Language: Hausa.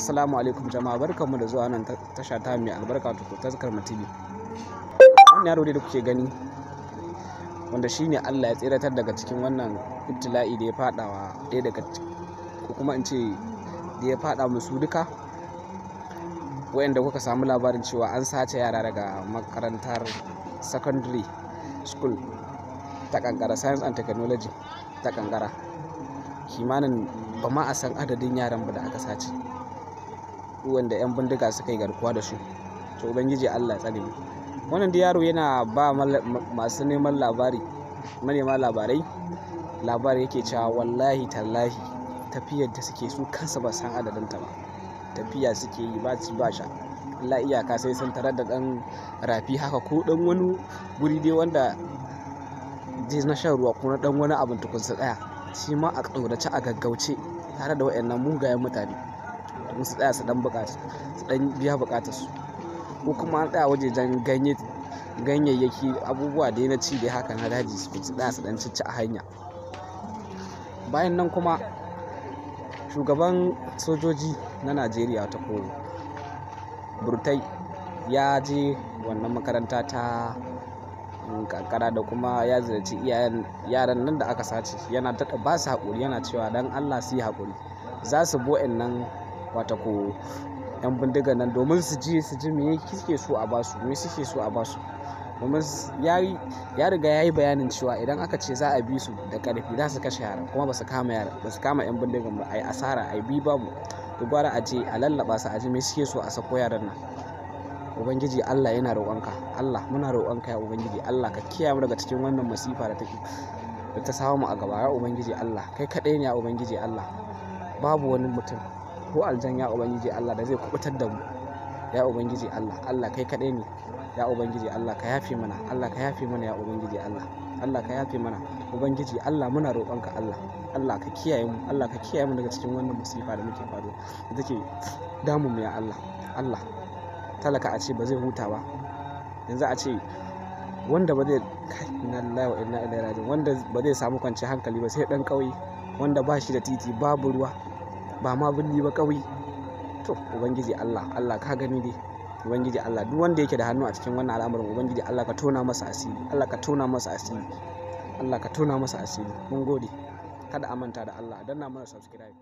Assalamu alaikum jama'a, barkanmu da zuwa nan tasha ta mai albarka, wato Taskar Mu TV. Wannan yaro dai da kuke gani, wanda shine Allah ya tseratar daga cikin wannan ibtila'i da ya faɗa wa ɗaya daga, ko kuma in ce da ya faɗa musu duka wayanda kuka samu labarin cewa an sace yara daga makarantar secondary school ta Kankara, Science and Technology ta Kankara. Kimanin ba ma a san adadin yaran ba da aka sace, wanda 'yan bindiga suka yi garkuwa da su. To, Ubangiji Allah ya tsare mu. Wannan dai yaro yana ba masu neman labari, manema labarai labari, yake cewa wallahi tallahi tafiyar da suke, su kansa ba san adadinta ba. Tafiya suke yi ba ci ba sha, Allah iyaka sai sun tarar da ɗan rafi haka ko ɗan wani guri dai wanda zai na shan ruwa ko na ɗan wani abin, tukun su tsaya, shi ma a tsorace, a gaggauce, tare da waɗannan mugayen mutane, tukun su tsaya su ɗan buƙata, su ɗan biya buƙatar su, ko kuma an tsaya wajejen ganye, ganyayyaki, abubuwa dai na ci dai haka na daji, su tsaya su ɗan cici a hanya. Bayan nan kuma shugaban sojoji na Najeriya, ta ko Burtai, ya je wannan makaranta ta Kankara da kuma ya ziyarci iyayen yaran nan da aka sace. Yana daɗa ba su haƙuri, yana cewa dan Allah su yi haƙuri, za su bi wa'annan wata ko 'yan bindigan nan domin su ji me suke so a basu, me suke so a basu, domin ya riga ya yi bayanin cewa idan aka ce za a bi su da ƙarfi, za su kashe yaran, kuma ba su kama yaran, ba su kama 'yan bindigan ba, a yi asara, a yi bi babu. To, gwara a je a lallaba su, a ji me suke so, a sako yaran nan. Ubangiji Allah, yana roƙonka Allah, muna roƙonka ya Ubangiji Allah, ka kiyaye mu daga cikin wannan masifa da take da ta samu a gaba. Ya Ubangiji Allah, kai kaɗai ne ya Ubangiji Allah, babu wani mutum ko aljan ya Ubangiji Allah da zai kubutar da mu ya Ubangiji Allah. Allah, kai kaɗai ne ya Ubangiji Allah, ka yafe mana. Allah, ka yafe mana ya Ubangiji Allah. Allah, ka yafe mana. Ubangiji Allah, muna roƙonka Allah. Allah, ka kiyaye mu. Allah, ka kiyaye mu daga cikin wannan masifa da muke faruwa, da take damun mu ya Allah. Allah, talaka a ce ba zai huta ba yanzu, a ce wanda ba zai, kai, inna lillahi wa inna ilaihi raji'un, wanda ba zai samu kwanciyar hankali ba sai dan ƙauye wanda ba shi da titi, babu ruwa, ba ma birni ba, ƙauye. To, Ubangiji Allah, Allah ka gani dai. Ubangiji Allah, duk wanda yake da hannu a cikin wannan al'amarin, Ubangiji Allah, ka tona masa asiri. Allah, ka tona masa asiri. Allah, ka tona masa asiri. Mun gode. Kada a manta da Allah, danna mana subscribe.